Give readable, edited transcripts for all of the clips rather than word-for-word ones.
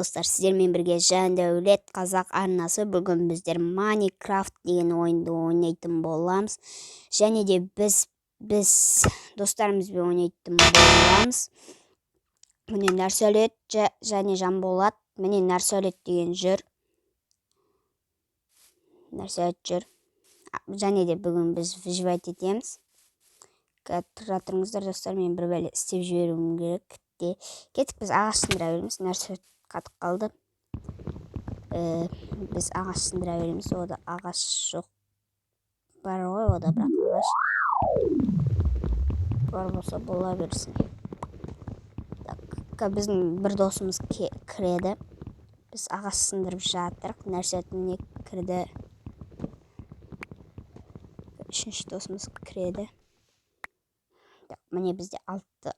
Достар, сіздермен бірге Жандәулет Қазақ арнасы. Бүгін біздер Майнкрафт деген ойынды ойнайтын боламыз. Және де біз достарымызбен ойнайтын боламыз. Міне, Нарсәулет және Жанболат. Міне, Нарсәулет деген жүр. Нарсәулет жүр. Және де бүгін біз выживать етеміз. Тұра тұрыңыздар, достар, мен бір бәле істеп жіберуім керек. Де кеттік, біз ағаш сындыра береміз. Нарсәулет қатып қалды. Біз ағаш сындыра береміз. Ода ағаш жоқ. Бар ғой ода, бірақ ағаш бар болса бола берсін. Так, біздің бір досымыз кіреді. Біз ағаш сындырып жатырық. Нарсәулет міне кірді. Үшінші досымыз кіреді. Так, міне, бізде алты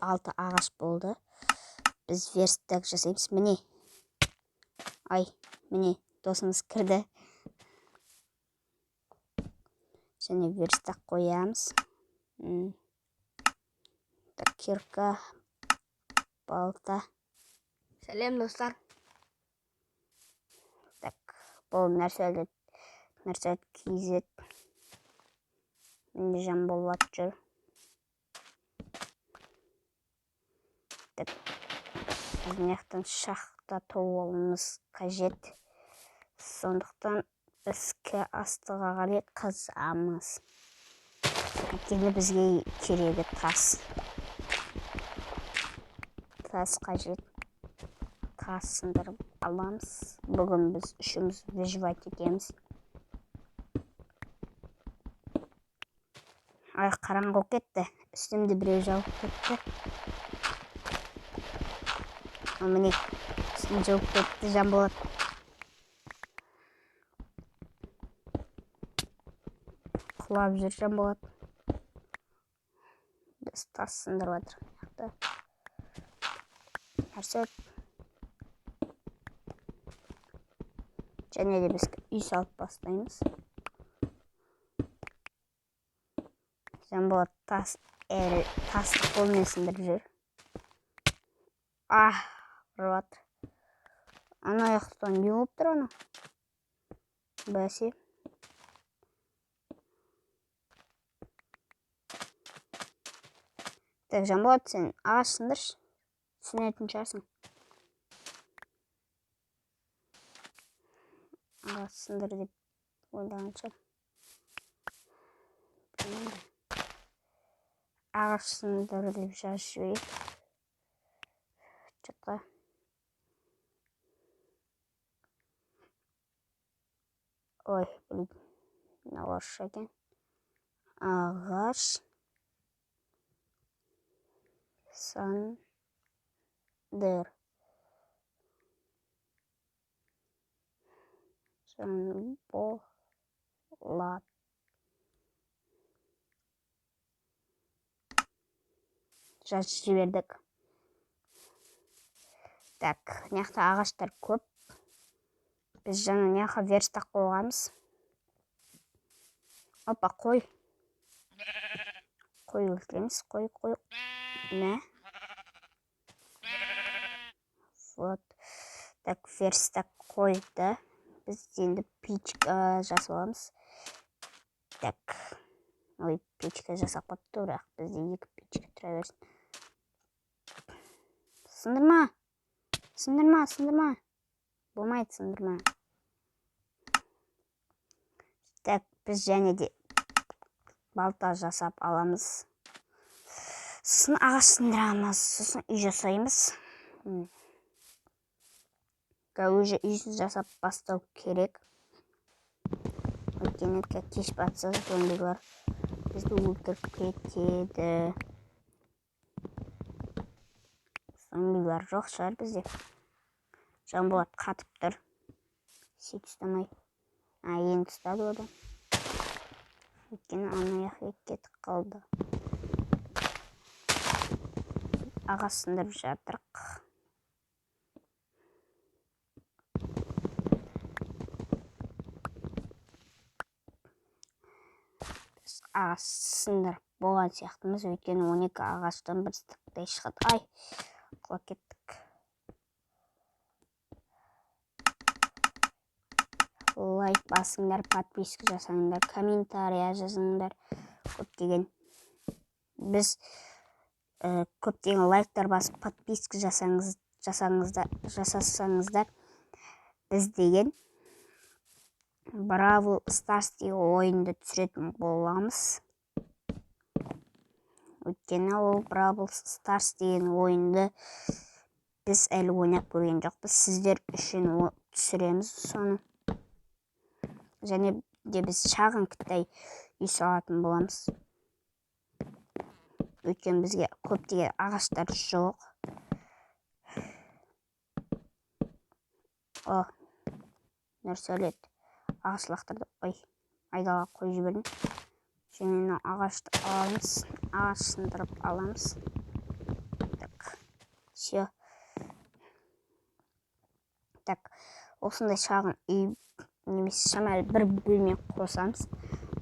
ағаш болды. Біз верстак жасаймыз. Міне. Ай, міне, досымыз кірді. Және верстак қоямыз. Так, кирка, балта. Сәлем, достар. Так, бұл Нарсәулет, Нарсәулет KZ. Міне, Жанболат жүр. Так, біз мына жақтан шахта тауып алуымыз қажет. Сондықтан біз астыға қарай қазамыз. Өйткені бізге керегі тас. Тас қажет. Тас сындырып аламыз. Бүгін біз үшіміз выживать етеміз. Ай, қараңғы болып кетті. Үстімді біреу жауып кетті. Міне, үстін жауып кетті Жанболат. Құлап жүр Жанболат. Біз тас сындырып жатырмық мына жақта. Нәрсе. Және де біз үй салып бастаймыз. Жанболат тасты қолмен сындырып жүр. Ах, ұрып жатыр. Ана жақтан не болып тұр ана? Бәсе. Так, Жанболат, сен ағаш сындыршы. Түсінетін шығарсың. Ағаш сындыр деп ойлаған шығар. Білмеймін. Ағаш сындыр деп жазып жіберейік. Чатқа. Ой, блин. Мына орысша екен. Ағаш сындыр. Жанболат. Жазып жібердік. Так, мына жақта ағаштар көп. Біз жаңа мына жаққа верстак қойғанбыз. Опа, қой. Қой өлтіреміз. Қой, қой. Мә. Вот. Так, верстак қойды. Біз енді печка жасап аламыз. Так. Ой, печка жасап қойыпты, бірақ бізде екі печка тұра берсін. Сындырма. Сындырма, сындырма. Болмайды, сындырма. Так, біз және де балта жасап аламыз. Сосын ағаш сындырамыз, сосын үй жасаймыз. Уже үй жасап бастау керек. Өйткені кеш батса зомбилар бізді өлтіріп кетеді. Зомбилар жоқ шығар бізде. Жанболат қатып тұр. Сет ұстамай. А, енді ұстады одан. Өйткені ана жаққа кетіп қалды. Ағаш сындырып жатырық. Біз ағаш сындырып болған сияқтымыз. Өйткені 12 ағаштан бір стактай шығады. Ай, құлап кеттік. Лайк басыңдар, подписка жасаңдар, комментария жазыңдар. Көптеген біз көптеген лайктар басып, подписка жасасаңыздар, біз деген Бравл Старс деген ойынды түсіретін боламыз. Өйткені ол Бравл Старс деген ойынды біз әлі ойнап көрген жоқпыз. Сіздер үшін түсіреміз соны. Және де біз шағын кіттай үй салатын боламыз. Өйткені бізге көптеген ағаштар жоқ. О, Нұрсәулет ағаш лақтырды. Ой, айдалаға қойып жібердім. Және мына ағашты аламыз, ағаш сындырып аламыз. Так, все. Так, осындай шағын үй немесе шамалы бір бөлме қосамыз.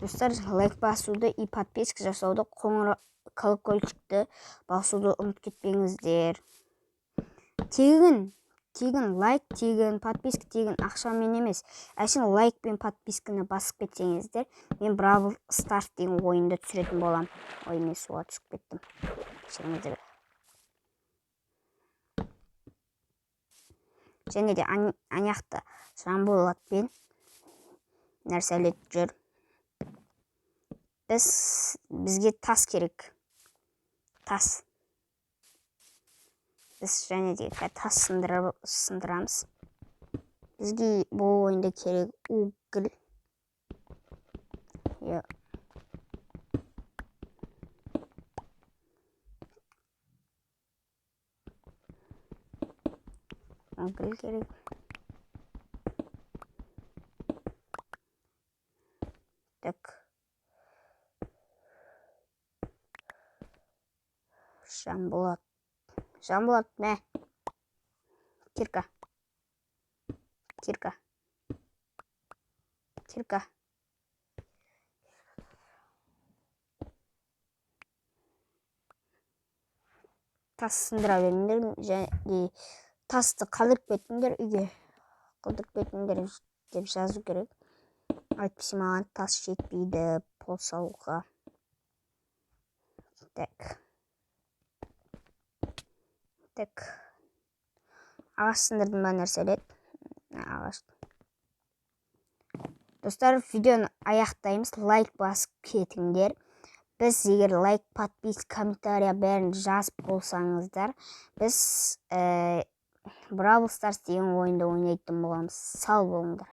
Достар, лайк басуды и подписка жасауды, қоңырау колокольчикті басуды ұмытып кетпеңіздер. Тегін, тегін лайк, тегін подписка, тегін, ақшамен емес. Әшейін лайк пен подписканы басып кетсеңіздер, мен Бравл Старс деген ойынды түсіретін боламын. Ой, мен суға түсіп кеттім. Кешіріңіздер. Және де ана Жанболат пен Нәрсәулет жүр. Бізге тас керек. Тас. Біз және де тас сындырамыз. Бізге бұл ойында керек уголь. Иә. Уголь керек. Так. Жанболат. Жанболат, мә. Кирка. Кирка. Кирка. Тас сындыра беріңдер және тасты қалдырып кетіңдер үйге. Қалдырып кетіңдер деп жазу керек. Әйтпесе маған тас жетпейді пол салуға. Так. Так. Ағаш сындырдым ба, Нәрсәулет? Ағаш. Достар, видеоны аяқтаймыз. Лайк басып кетіңдер. Біз егер лайк, подписка, комментария бәрін жазып болсаңыздар, біз Бравл Старс деген ойынды ойнайтын боламыз. Сау болыңдар.